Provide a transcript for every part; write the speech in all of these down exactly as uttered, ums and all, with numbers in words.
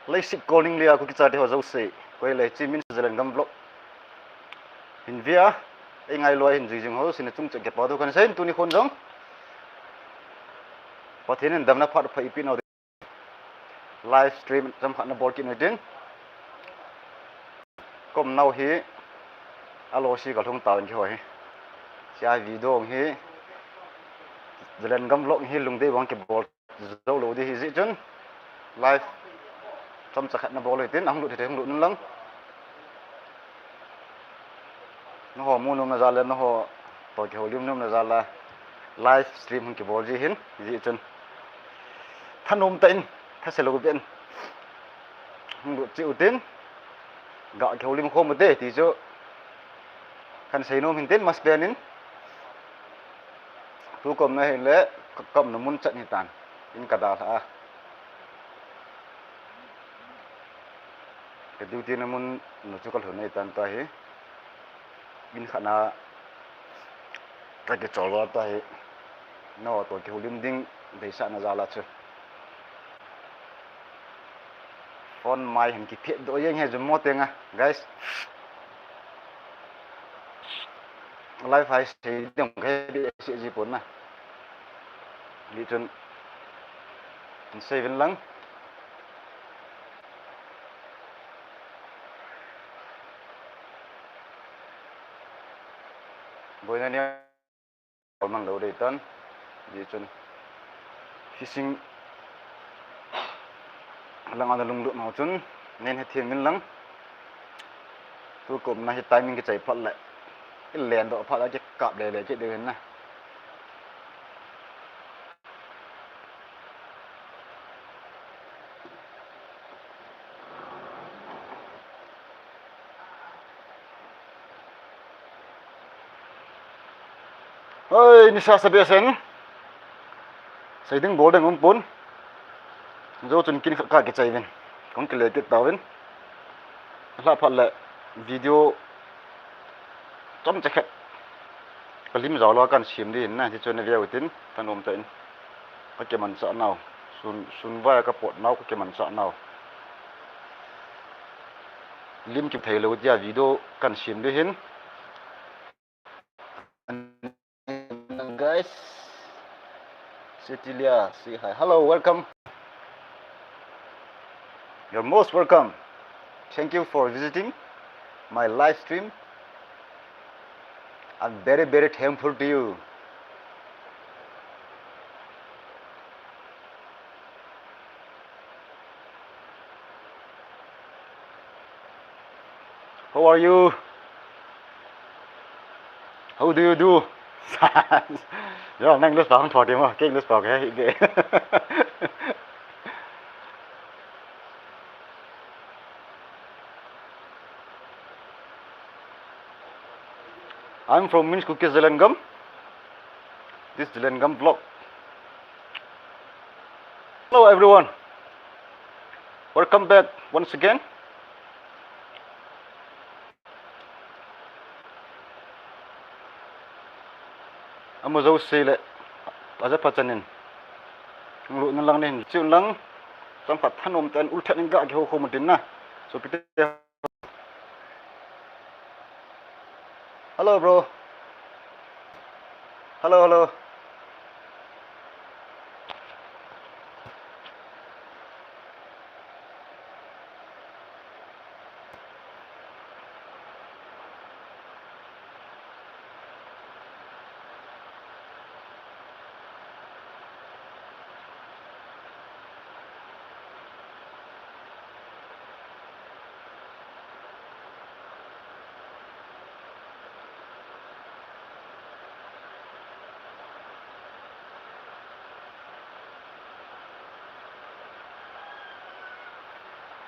Leiset kolning lia Kuki chate ho jouse, koi le chi min Zalengam vlog hin vea, ei ngailu a hin jui jing ho jouse nachung cheh kipathu kahin sei in, tuni khon jong Pathen in damna phat pha eipeh nau live stream chomkhat nabol kit u hitin. Ka umnau hi alosi kalhung tauvin keiho hi. Hiche video hi Zalengam vlog hi lungdei bang kibol jou lou ding ahi jeh chun live chomcha khat nabol u hitin, ahung lut thei thei hung lut un lang. Nangho mu nom na jal le, nangho toh kihoulim nom na jal a live stream hung kibol ji ahin, hijeh chun thanom tah in, thase lou beh in hung lut cheh u hitin, ga kihoulim khom u hite ti chu kahin sei nom ahin tin, masapen in. Tukum na hile ka, ka umna mun chan hitan, in kadalhah a, ka duty na mun na chu kalhun ahitan, tua hi in khat na kakichol uva, tua hi nangho toh kihoulim ding deisahna jal a chu phone mai hin kiphetdoh jeng hi jummo tenga, guys. Live hi sei ding kahe behseh ji pon na, hijeh chun hin sei uvin lang. Boina ni mang lou dei tan, hijeh chun fishing lang a nalunglut nau chun nen hethem uvin lang. Tukum na hi timing kichai phat le, ilendoh phat le kikap lele kit diu ahin na. Hoi, nisa sa behseh in, sei ding bol ding umpon, jou chun kin khat kakichai uvin, kahung kile kit tauvin. Alhah phat le video chomcha khat kalim jao lou a kahin sem ding ahin na, hiche chu naveu hitin, thanom tah in. Kakimanchah nau, sun, sunvai a kapot nau, kakimanchah nau. Lim kithei lou tia video kahin sem ding ahin. Guys, Cecilia, say hi. Hello, welcome. You're most welcome. Thank you for visiting my live stream. I'm very, very thankful to you. How are you? How do you do? Yo, nang English pa hung thot ding mo, kei English pa kahe hih beh. I'm from Min's Kuki Zalengam. This Zalengam vlog. Hello everyone. Welcome back once again. Amajouse le, aja pachan in, lutna lang nin, chun lang, chomkhat thanom tah in, ulthat in ga kihou khom u hitin na. So, pite. Hello, bro. Hello, hello.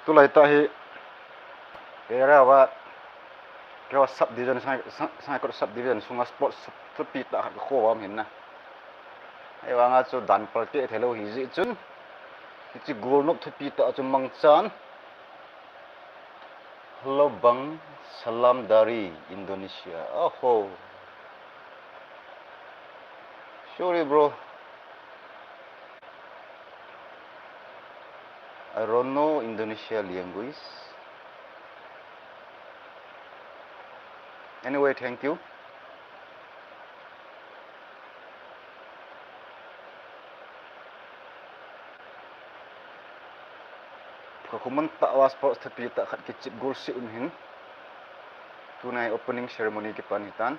Tulai tah hi, area uva, keiho subdivision, Sangai, Sangai, Sangaikot subdivision sunga sports thupi tah khat kakho uva um ahin na. Ahivanga chu dan palkeh theilou ahi jeh chun, hiche golnop thupi tah chu mangchan. Hello, Bang, salam dari Indonesia. Oho. Sorry, bro. I don't know Indonesia language. Anyway, thank you. Ka kuman ta wa sports tapi ta khat kichip gol si un hin. Tunai opening ceremony kipan hitan.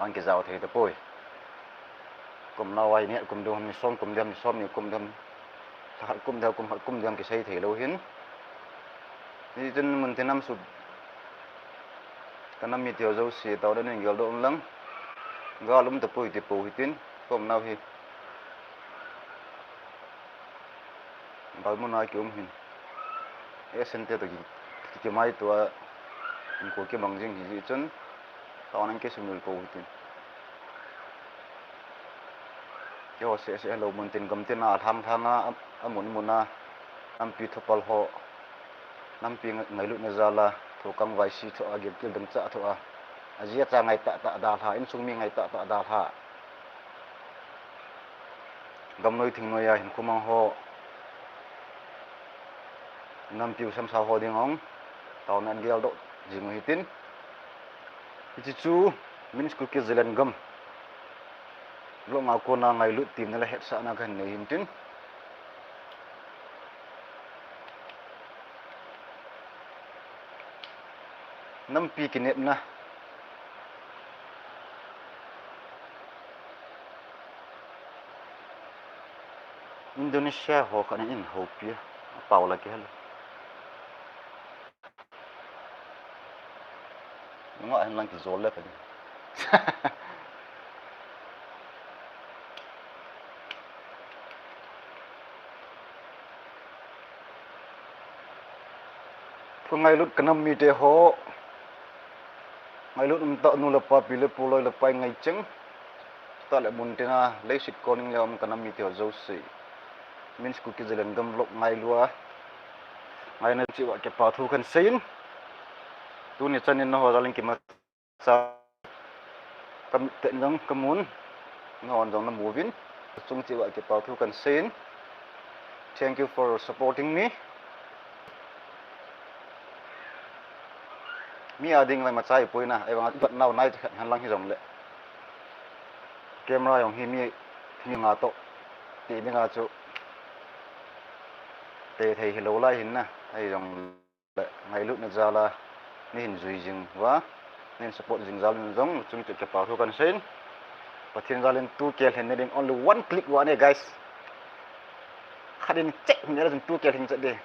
An kijao thei tapoi. Kum nao ai ni kum dum ni som, kum dum ni som ni kum dum. Khat kum dum, kum khat kum dum kisei thei lou hin. Ni tin mun tin nam su. Ka nam mite ho jouse tao da ning gel do lang. Ga lum tapoi ti po hitin. Kum nao hi. Balmuna ki um hin. E sente to ki, ki, ki mai tua. Ko ki bang jing hi chun. Tao nang ki sumil ko hitin. Keiho seh seh lou mun tin gam tin a lhang lhang a, a mun mun a, nampi thupal ho, nampi ngai-, ngailutna jal a, thukang vaisi thoh a, gilkil dangchah thoh a, ajia cha ngai tah tah dalha, insung mi ngai tah tah dalha. Gamnoi thingnoi a hinkho mang ho, nampi u samsao ho ding ong, taona an geldoh jing u hitin. Hiche chu, Min's Kuki Zalengam. Vlog a kona ngailut temna le hetsahna kahin nei hin tin. Nampi kinepna. Indonesia ho khat in houpi a. Apao la kihel. Nunga hin lang kijol le ka ding. Ka ngailut ka nam mite ho. Ngailut umtah nu le pa, pi le pu, loi le pai ngai cheng. Tah le mun tina, leiset koning le um ka nam mite ho jouse. Min's Kuki Zalengam vlog ngailu a. Ngaina cheh uva kipa thu kahin seiyin. Tuni chan in nangho jal in kimacha. Ka mit tah in jong kamun. Nangho jong namu uvin. Chung cheh uva kipa thu kahin seiyin. Thank you for supporting me. Mi a ding lai machai poi na, ahivang a bat nau nai khat hen lang hijongle. Camera jong hi mi, mi nga toh. Ti ding a chu. Te thei hilou lai hin na, ahijongle. Ngailutna jal a, neihin jui jing uva, neihin support jing jal in jong, chung cheh uva kipa thu kahin seiyin. Pathen jal in two K lhen na ding only one click uva ne, guys. Khat in check hin le jong two K lhen chet ding.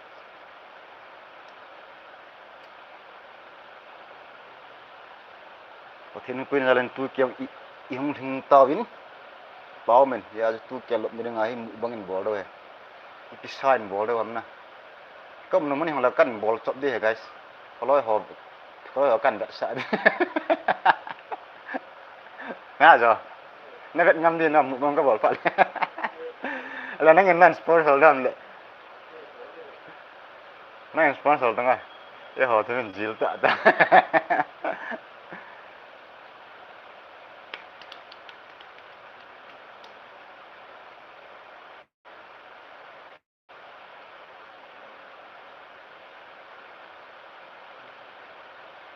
Pathen in pui na jal in two K i, i hung lhing tauvin. Pau men, ya two K lop ni ding ahi mu bang in bol dou he. I pisa in bol dou ham na. Ka umna mun hi hung la kahin bol chop ding he, guys. Ka loi ho, ka loi ho kahin vetsah ding. Na jo. Na vet ngam ding na mu bang ka bol phat le. La nangin nan sponsor dam le. Nang sponsor tang a. Eiho thu min jil tah tah.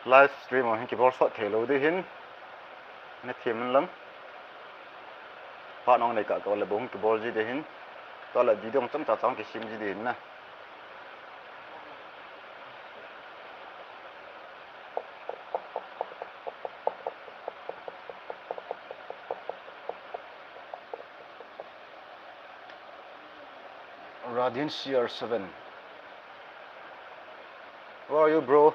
Live stream a hin kibol sot thei lou ding hin. Na thiam in lang. Phat nong nei kah kah le bou hin kibol ji ding hin. Tua le video chomcha chang kisem ji ding hin na. Radin C R seven. Where are you, bro?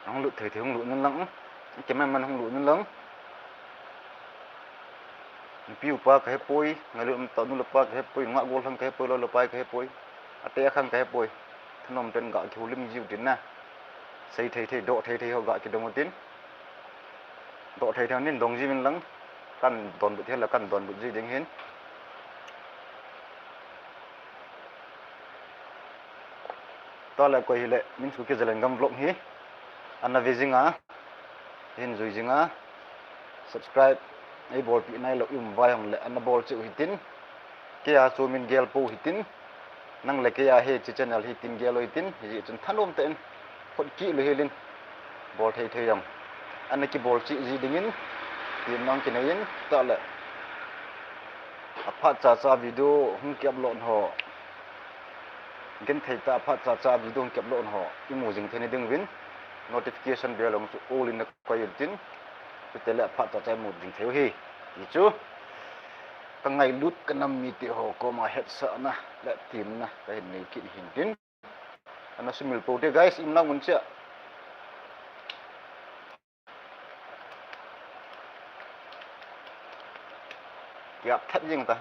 Hung lut thei thei hung lut in lang. Keima man hung lut in lang. Nupi upa kahepoi, ngailut umtah nu le pa kahepoi, ngah gollhang kahepoi, loi le pai kahepoi. Ate akhang kahepoi. Thanom ten ga kihoulim jiu tin na. Sei thei thei, doh thei thei ho ga kidong u tin. Doh thei thei nin dong jiuvin lang. Kan donbut thei la kan donbut ji ding hin. Tale koi hile, Min's Kuki Zalengam vlog hi ana ve jinga, hin jui jinga, subscribe eibolpi nailou i um vai hong le ana bol cheh u hitin, kei a chu min gel pou hitin, nang le kei a hiche channel hi tin gel u hitin, hijeh chun thanom tah in, khut kih lou hel in, bol thei thei jong ana kibol cheh ji dingin, tin nong kinei in, tale aphat cha cha video hung ki upload ho, genthei tah a phat cha cha video hung ki upload ho i mu jing thei na ding uvin, notification bell jong chu all in na koi u hitin, chutile aphat cha cha i mu jing thei u hi, ti chu ka ngailut ka nam mite ho koma hetsahna le temna ka hin nei kit hin tin. Ana sumil pou te guys, i um na mun cheh a. Kiap that jing ta.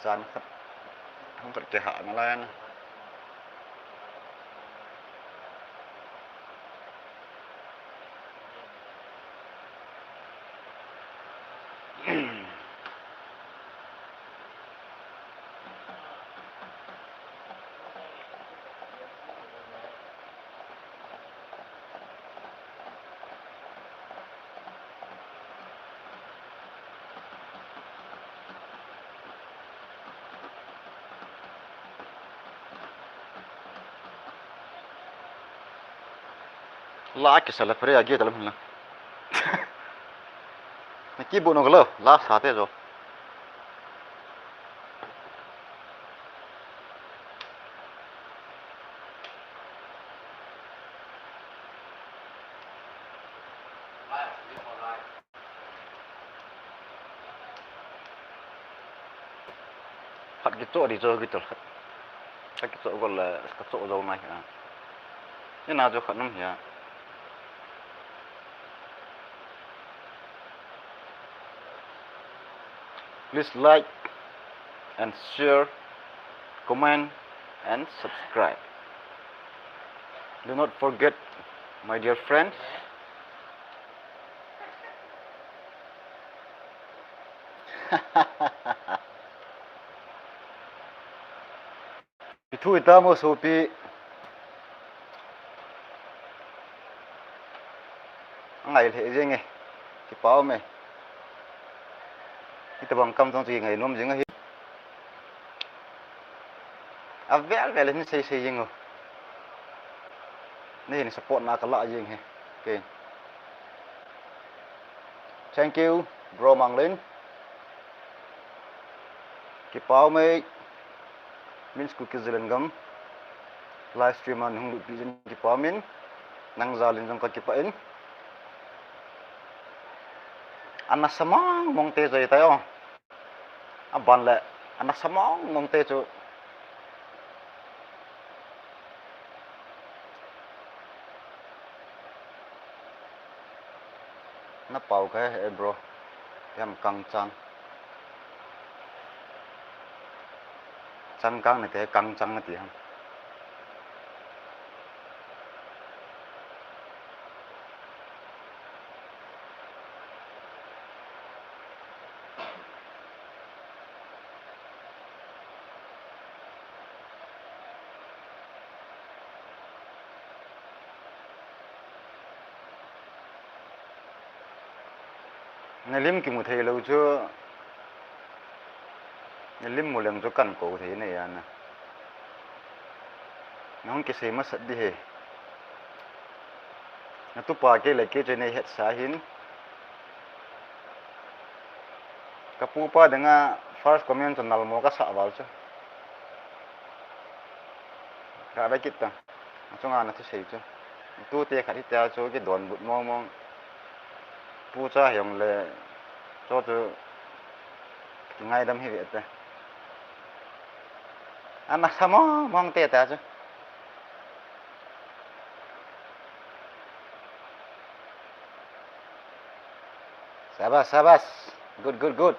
Jan khat, hung khat kihah nalai na. La kisa la pare agi talam hila. Na kibu no galo, la sa te jo. Khat kichoh di chu, kichoh khat. Ka kichoh gol le, ka choh jou nai hi a. Ni na chu khat nung hi a. Please like and share, comment and subscribe. Do not forget, my dear friends. Ithu itamo sopi. Angai lheh jeng e. Kipa um e. Hitobang kam jong chu kingai nom jing ahi. Avel vel in sei sei jing u. Neihin support na kala jing hi. Okay. Thank you, bro Manglen. Kipa um e, Min's Kuki Zalengam live stream a nahung lutpi jeh in kipa um in, nang jal in jong kakipah in. Ana sa mong mong te joi tai o. Aban le, ana sa mong mong te chu. Na pao kha e bro. Hiam kangchang. Changkang nati, kangchang nati ham. Na lim kimu thei lou chu, na lim mu leng chu kan kou thei na ya na. Na hung kisei masat di he. Na tupa kei le kei chu nei hetsa hin. Ka pupa dinga first comment chu nalmo ka sah val chu. Ka ve kit ta. Achunga na thusei chu. Tute khat hitia chu kidonbut mong mong. Pu cha hiong le chu chu kingaidam hi ve te. Ana sa mong mong te ta chu. Sabas, sabas. Good, good, good.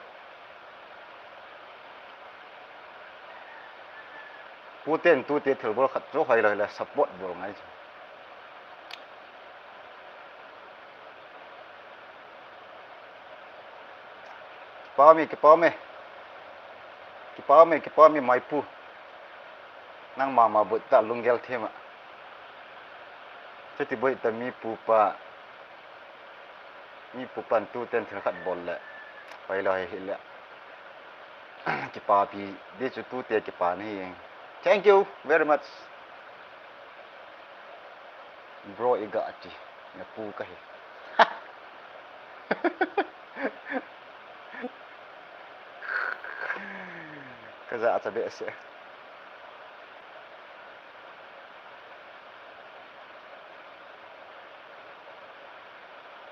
Puten tute thilbol khat chu hoilou le support bol ngai chu. Kipa um e, kipa um e. Kipa um e, kipa um e, maipu. Nangma ma boi ta lunggel thim a. Chuti boi ta mi pupa. Mi pupan tuten thil khat bol le. Pai lo hi hi le. Kipapi di chu tute kipa na hi. Thank you very much. Bro, i ga ti. Na pu ka hi. Ka ja cha behseh.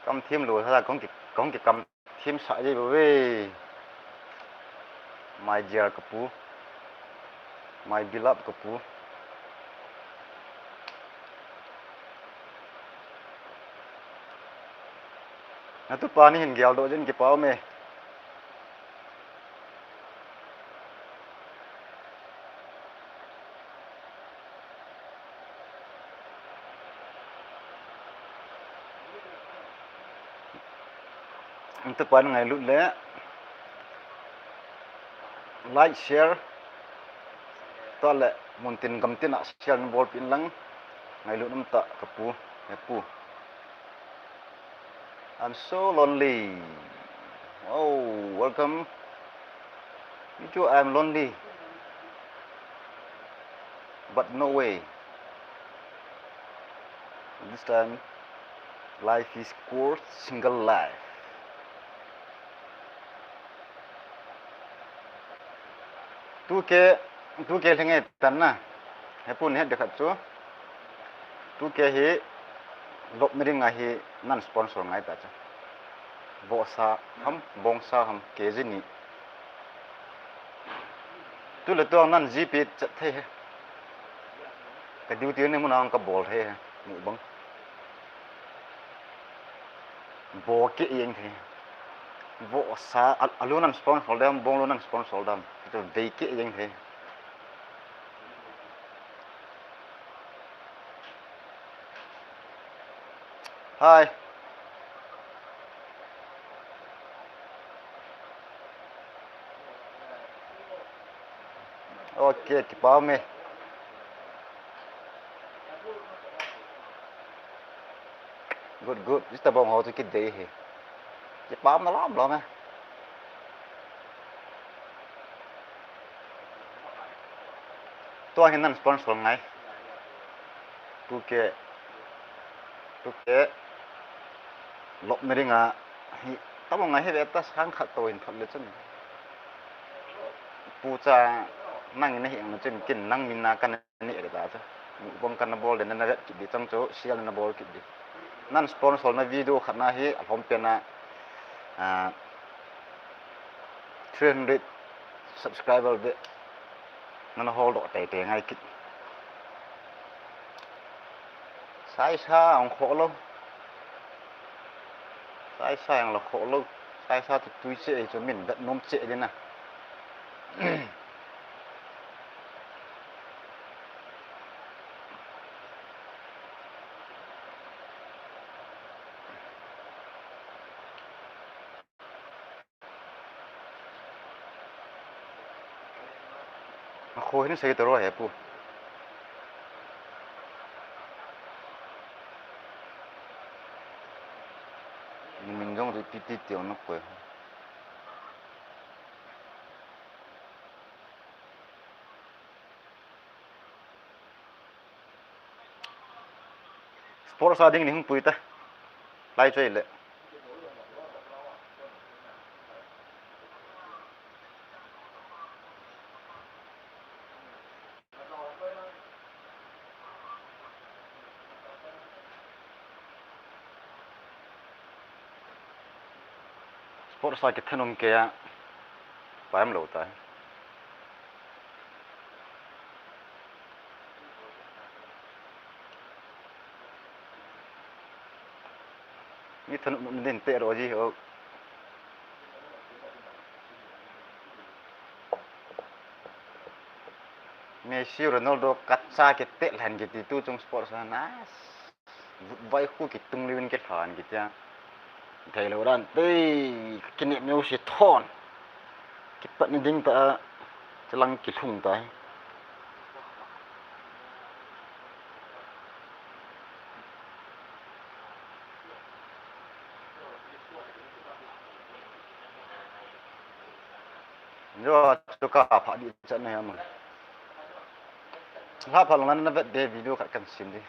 Kam thim lou, hala kong ki, kong ki kam thim sa ji bo ve. My dear ka pu. My beloved ka pu. Na tupa ni hin gel doh jin kipa um e. Tupa ni ngailut le like, share, tah le muntin gamtin a share na bolpeh in lang, ngailut um tah ka pu, he pu. I'm so lonely. Oh, welcome. Me too, I'm lonely. But no way. This time, life is called single life. Two K, two K lhing e tan na. He pu, ni het de khat chu. Two K hi lop na ding a hi nan sponsor ngai ta chu. Vohsa ham, bongsa ham, K G ni. Tu le tuang nan G P chat thei he. Ka duty ni mun a ka bol thei he. Mu bang. Bo ke eng thei. Vohsa, a, alu nan sponsor dam, bong lu nan sponsor dam. Tu ve ke eng thei. Hi. Ok, kipa um e. Good, good. Jista bong ho chu kidei hi. Kipa um na lom lom e. Tua hin nan sponsor ngai. Two K. Two K. Lop na ding a. Hi, tabang a hi ve ta, sang khat to hin thot le chun. Pu cha, nang in hi ang chun kin nang min na kan ni e ta chu. Bong kan na bol den na vet kit di chang chu, sial na bol kit di. Nan sponsor na video khat na hi, a lhom pen a, ah, three hundred subscriber ve. Nana hol doh tei tei ngai kit. Saisa ong kho lo. Saisa ong lo kho lo. Saisa tu tui che chu min dat nom che ding na. A kho hin sei taro he pu. Ni min jong ri ti ti ti on ko. Sponsor ding ni hung pui ta. Lai choi le. Sponsor kithen um kei a, paim lou tai. Mi thanop nop din te ro ji ho. Messi, Ronaldo, kacha kite lhan kiti tu chung sponsor na. Vut vai khu kitung lewin kilhan kitia. Thei lo dan te, kine meu si thon. Kipat ni ding ta, chalang kilhung ta. Jo, chu ka pha di chan na ya mo. La pha long na vet de video khat kan sim di.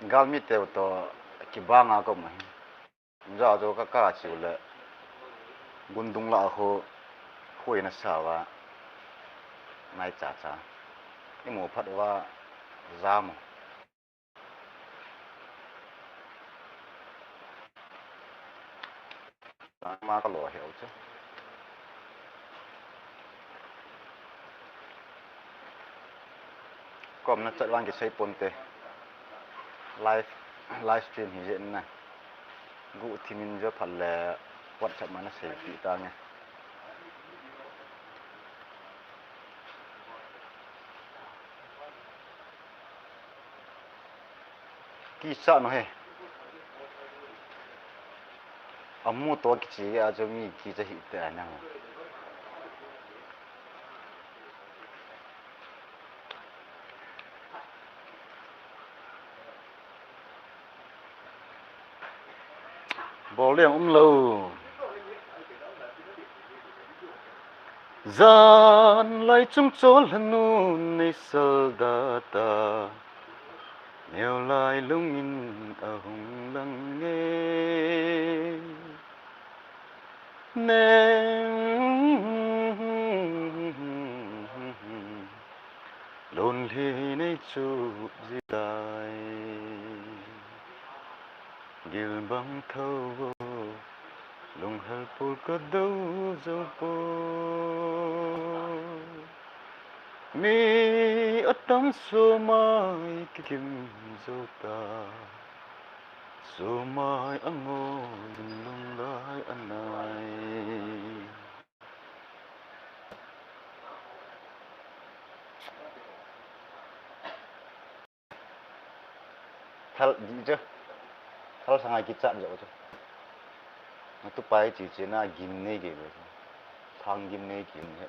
Galmi teu to kibang a ko ma hi. Ja jo ka ka chiu le. Gundung la ho. Hui na sa wa. Nai cha cha. I mo phat wa za mo. Ma ka lo he u che. Kom na chat vang kisei ponte. Live, live stream hi je na. Gu thimin jo phat le WhatsApp ma na sei pi ta nge. Kisa no he. Amu to kichi a jo mi kicha hi te na. Bol le um lo. Jan lai chung chol hanu nei sal da ta. Neo lai lungin a hung lang nge. Neng lonely nei chu ji lai. Gil bang tho, lung hal pul ka do zo po. Mi atam so mai kikim zo ta. So mai ango lung lai anai. Thal di chu. Thal sanga kichat jo chu. Natu pai chi chi na gim nei ke le. Thang gim nei gim he.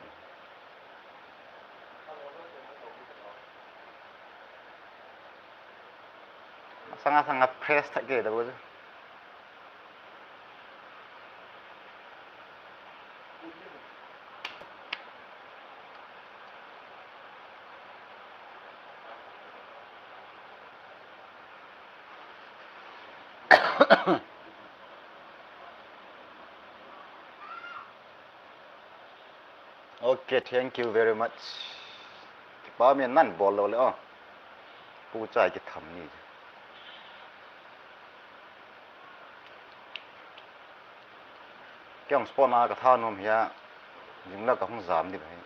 Sanga sanga press thak ke da bo chu. Okay, thank you very much. Kipa mi nan bol lo le o. Pu chai kitham ni. Kei hung spot na ka tha nom hia, jing la ka hung jam di bai.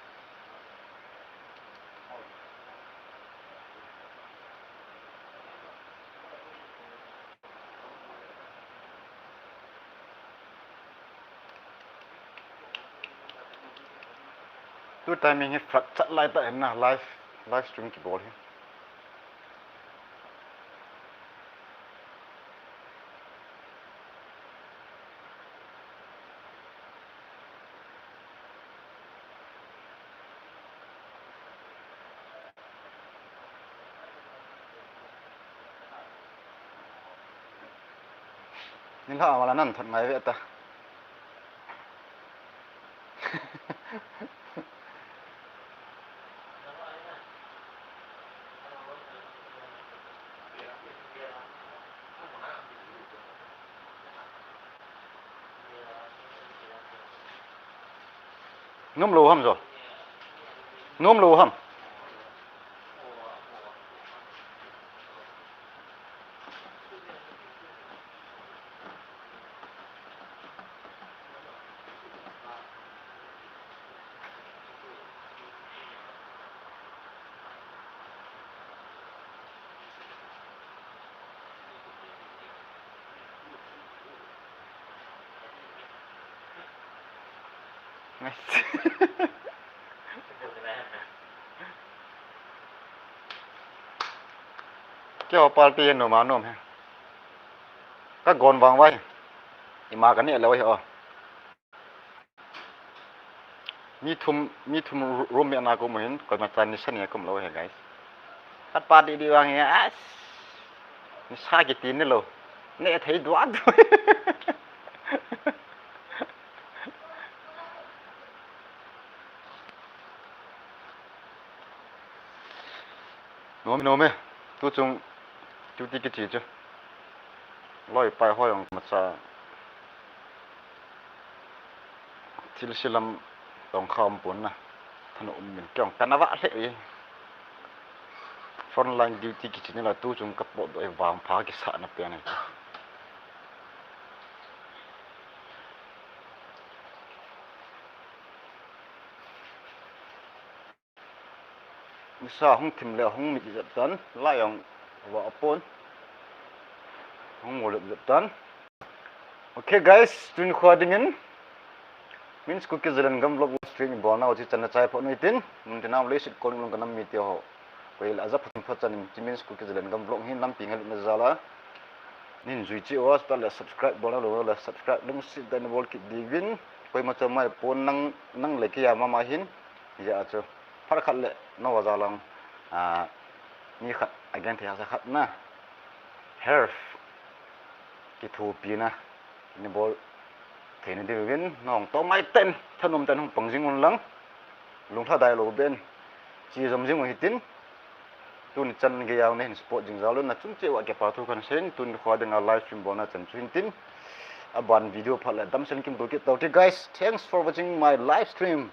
Tu timing hi flat chat lai ta en na live, live stream kibol hi. Nilhah a mala nan thot ngai ve ta. Nom lou ham jo. Nom lou ham. Keiho party hi nom a nom hi. Ka gon vang vai. Ima ka neh lou hi o. Mi thum, mi thum ru-, room mate na ka um hin, koima chan ni sa ni a ka um lou hi, guys. Khat pa di di vang hi, as. Nisa kiti nilou. Neh thei duat. Nom e, nom e. Tu chung duty kiche chu. Loi pai ho jong macha. Thil silam tong kha um pon na. Thanom in kei jong kana vah lheh e. Frontline duty kiche nilai tu chung ka potdoh e, vangpha kisahna pen e. Nisa hung thim le hung mit jep tan, lai jong vah pon. Hung mo lep jep tan. Okay guys, tuni kho dingin Min's Kuki Zalengam vlog stream ibolnau chu chan a chai phat u hitin, mun tina leiset kon lung kanam mite ho. Koi le aja phat phat chan in Min's Kuki Zalengam vlog hi nampi ngai lupna jal a. Nin jui cheh uva, chutah le subscribe bolna lou le subscribe lungset tah in bol kit diuvin. Koima chom mai pon, nang, nang le kei a mama hin. Hijeh a chu phat khat le nao a jal a, a, mi khat a genthei hahsa khat na, health kithopina nei bol theina diuvin nahung toh ngai tah in, thanom tah in hung pang jing un lang, lunglhadai lou ben, che jom jing u hitin. Tuni chan gei a nahin support jing jal un, nachung cheh uva kipa thu kahin seiyin, tuni kho dinga live stream bolna chan chu hitin. Aban video phat le damsel in kimuto kit tau hite guys. Thanks for watching my live stream.